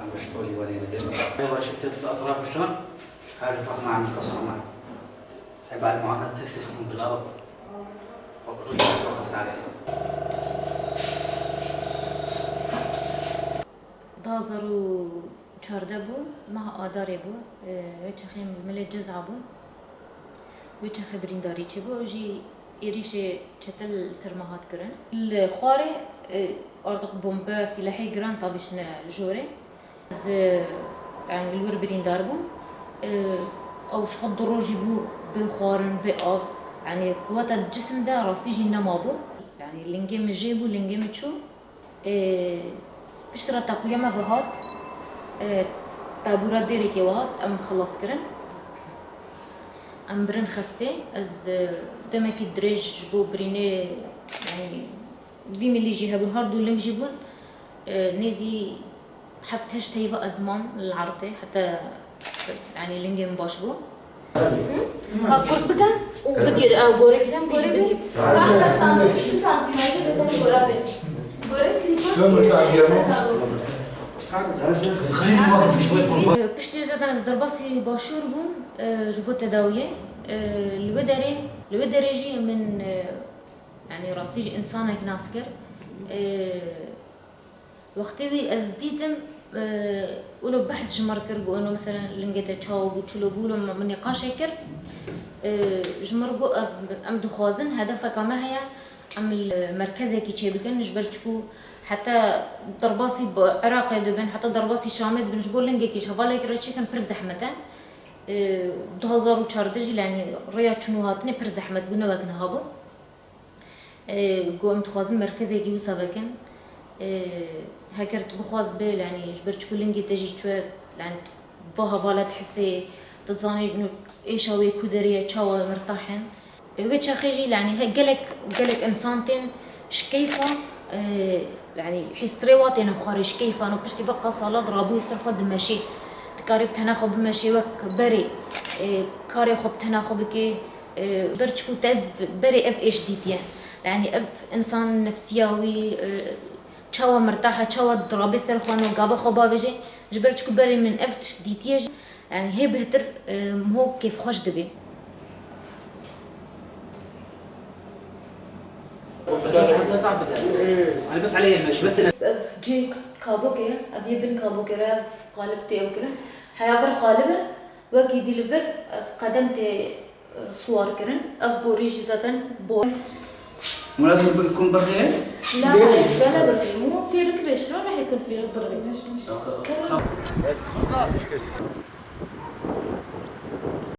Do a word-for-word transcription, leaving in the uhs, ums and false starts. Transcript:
أنا شفتو لي ولي مدري. أيوة، شفت الأطراف شلون؟ هاي الرفاق مع من قصر عمر. هاي بعد ما أنا تلفزني بالأرض. وقفت وقفت عليه. Du hezar û çardeh bû, meha Adarê bû. Wê çaxê milê ceza bûn. Wê çaxê birîndarî çêbû, ew jî êrîşê çete li ser me hat kirin. Li Xwarê, e, artık bombe, sîlehê giran tavîştine jorê. Ez, e, yanî li wir birîndar bûm. E, ew ji xwe du rojî bû bê xwarin, bê av. Yanî quweta di cisim de rastî jî nemabû. Yanî lingê min jê bû, lingê min çû. Ê, piştre teqwiya me ve hat, ê, tabûra Dêrikê ve hat, em xilas kirin. Em birin xestê. Ez, e, demekî dirêj ji bo birînê, yanî, vî milî jî hebûn, her du ling jî bûn. E, nêzî heft heşt heyva ez mam li erdê, heta, yanî, lingê min baş bû. Ha, kurt bikin û bigir, ew gorek zem gorê bê. Ahmet santim, iki santim, ayrı da zem gora bê. Gorek slîper. Piştî zaten ez derbasî başûr bûm, e, ji bo tedawiyê. E, li wê derê, li wê derê jî min, e, yanî rastî jî însanek nas kir. E, Wextê wî ez dîtim, e, wilo behs ji mir kir, got, ino, meselen, lingê te çawa bû, çilo bû, wilo min nîqaşê kir. E, ji mir got, ev, em dixwazin, hedefeka me heye, em li merkezekî çêbikin, ji ber çikû heta derbasî bi Iraqê dibin, heta derbasî Şamê dibin, ji bo lingekî ji hevalekî re çêkin pir zehmet e. E, du hezar û çardeh jî, yanî rêya çûn û hatinê pir zehmet bû, ne wek niha bû. Ê, got, em dixwazin merkezekî wisa vekin. Ê, heger tu bixwaz bê, yanî ji ber çiku lingê te jî çûye, yanî va hevala dihisê, tu dizanî êşa wê ku derê ye, çawa mirtah in. Ê, wê çaxê jî, yanî he gelek, gelek însan tên ji keyfa, ê, yanî hîstirê wa têne xwarê ji keyfa, no piştî ve qas sala rabûyê ser xwe dimeşê. Dikarê bi tena xwe bimeşê wek berê, ê, karê xwe bi tena xwe bikê. E, ber çiku te ev, berê ev êş dîtiye. Yanî ev însan nefsiya wî, e, çawa mirtah e, çawa dirabê ser xwe no gava xwe bavêje, ji ber çiku berê min ev tişt dîtiye jî, yanî hê bêhtir, e, min ho kêfxweş dibê. Ev cê kabokê ye, ev yê bin kabokê re, ev qalib tê ew kirin. Heya vir qalib e, wekî dî li vir, ev qedem tê, e, siwar kirin. Ev borî jî zaten bor. Mûna ez kum birxê? La, ez gele birxê. Mû fîrik bê, şino rehê kum fîrik birxê. Xa-, xa-